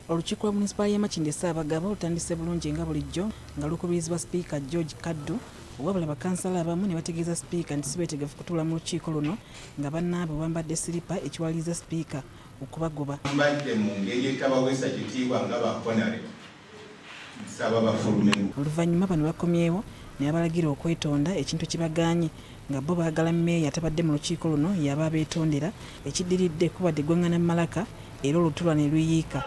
Olukiiko lwa munisipaali y'e Makindye Ssaabagabo lutandise bulungi nga bulijjo nga lukubirizibwa Sipiika George Kaddu, wabula bakansala abamu ne bategeeza Sipiika nti si beetegefu kutuula mu lukiiko luno nga bannaabwe bambadde siripa ekiwaliriza Sipiika okubagoba. Mbadde mu ngeri etabaweesa kitiibwa nga bakonale, nsaba bafulumemu. Oluvannyuma bano bakomyewo ne babalagira okwetonda ekintu kibagaanye nga bo baagala mmeeya atabadde mu lukiiko luno yaba abeetondera. Ekiddiridde kubadde ggwangana malaka era olutula ne luyiika.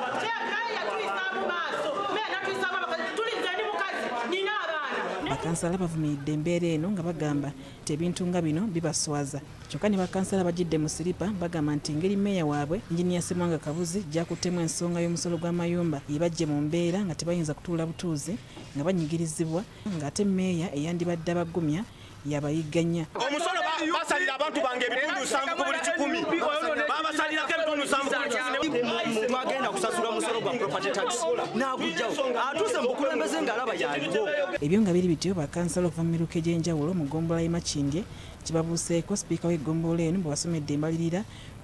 Bakansala bavumiridde embeera eno nga bagamba nti ebintu nga bino bibaswaza. Kyokka ne bakansala bajjidde mu siripa bagamba nti engeri mmeeya waabwe Injiniya Ssemwanga Kabuzi gy'akuttemu ensonga y'omusolo gw'amayumba ebajje mu mbeera nga tebayinza kutuula butuuzi nga banyigirizibwa, ng'ate mmeeya eyandibadde abagumya yabayigganya. Omusolo basalira abantu bange ebitundu 7 ku buli 100, babasalirako ebitundu 7 ku buli 100. Twagenda kusasula musolo gwa property tax n'agujjawo atuuse mu bukulembeze ng'alaba yaliwo. Ebyo nga biri bityo, bakansala okuva mu miruka egy'enjawulo mu ggombolola y'e Makindye kibabuuseeko sipiika w'eggombolola eno bwe basomedde embalirira,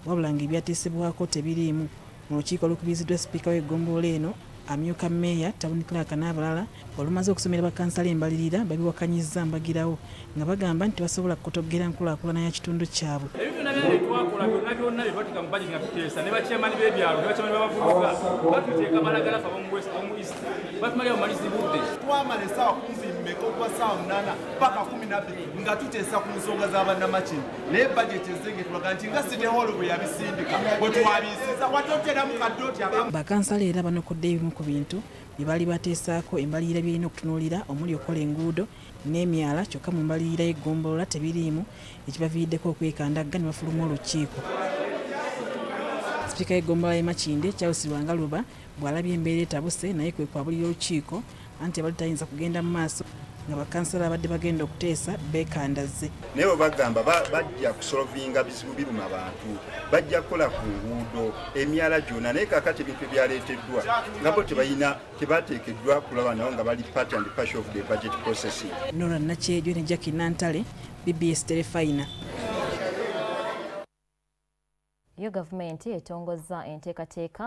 wabula ng'ebyateesebwako tebiriimu. Mu lukiiko olukubiriziddwa sipiika w'eggombolola eno, amyuka mmeeya Tawuni Clerk n'abalala, olumaze okusomera bakansala embalirira babiwakanyizza mbagirawo nga bagamba nti tebasobola kutogera nkulaakulana ya kitundu kyabwe. Ebintu byonna bye twakola byonna byonna bye twateeka mu budget nga tuteesa ne bachairman b'ebyalo ne bachairman b'abavubuka batuteeka malagala ffe ab'omu West ab'omu East batumalira bumalizi budde. Twamala essaawa kumpi mmeka okuva ssaawa 8 paka 12 nga tuteesa ku nsonga z'abannamakindye, naye budget ezenge tulaga nti nga City Hall bwe yabisindika bwe twabiyisiza watoteramu kaddooti abamu. Bakansala era banokodde ebimu ku bintu bye baali bateesaako embalirira byerina okutunuulira omuli okukola enguudo n'emyala, kyokka mu mbalirira y'eggombolola tebiriimu ekibaviiriddeko okwekandagga ne bafuluma olukiiko. Sipiika w'eggombolola y'e Makindye Charles Lwanga bw'alabye embeera etabuse naye kwe kwabulira olukiiko anti abadde tayinza kugenda mu maaso nga bakansala abadde bagenda okuteesa beekandazze. Naye bwe bagamba bajja kusolvinga bizibu biruma abantu, bajja kukola ku nguudo emyala gyonna, naye kaakati ebintu ebyaleeteddwa nga bo tebalina tebateekeddwa kulaba nabo nga bali part and partial of the budget processing. Nora Nakyejwe ne Jackie Nantale, BBS Terefayina. Yo gavumenti etongozza enteekateeka